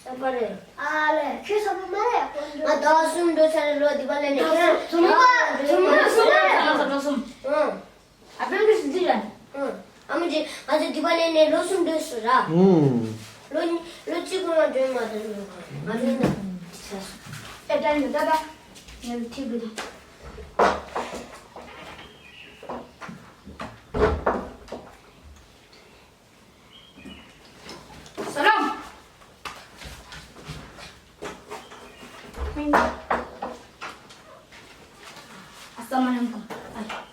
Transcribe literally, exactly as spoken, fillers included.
གསར་པ་རེད། ཨ་ལས། ཁྱོད་གསར་པ་མ་རེད། ང་ཟླ་བ་གསུམ་འགྲོ་ཚར་རེད། ལོ་འདི་པ་ལས་ནས་ཁྱེད་རང་། ཟླ་བ་གསུམ་རེད། ཟླ་བ་གསུམ་རེད། ཟླ་བ་གསུམ། ཨང་། ཨ་པན་གི་སི་ཛི་ར། ཨང་། ཨ་མ་ཅི། ང་ཚོ་འདི་པ་ལས་ནས་ལོ་གསུམ་འགྲོ་སོང་ར། ཨང་། ལོ་གཉིས། ལོ་གཅིག་གོང་ལ་འགྲོ་མ་འགྲོ་ལོ་གང་། ང་འགྲོ་ན། ཨེ་ད་ཡིན་ད་ད། ངས་ཁྲིད་དགོས་ད། ས་ལམ། ཨ་ས་མ་ལམ་གོ། ཨ།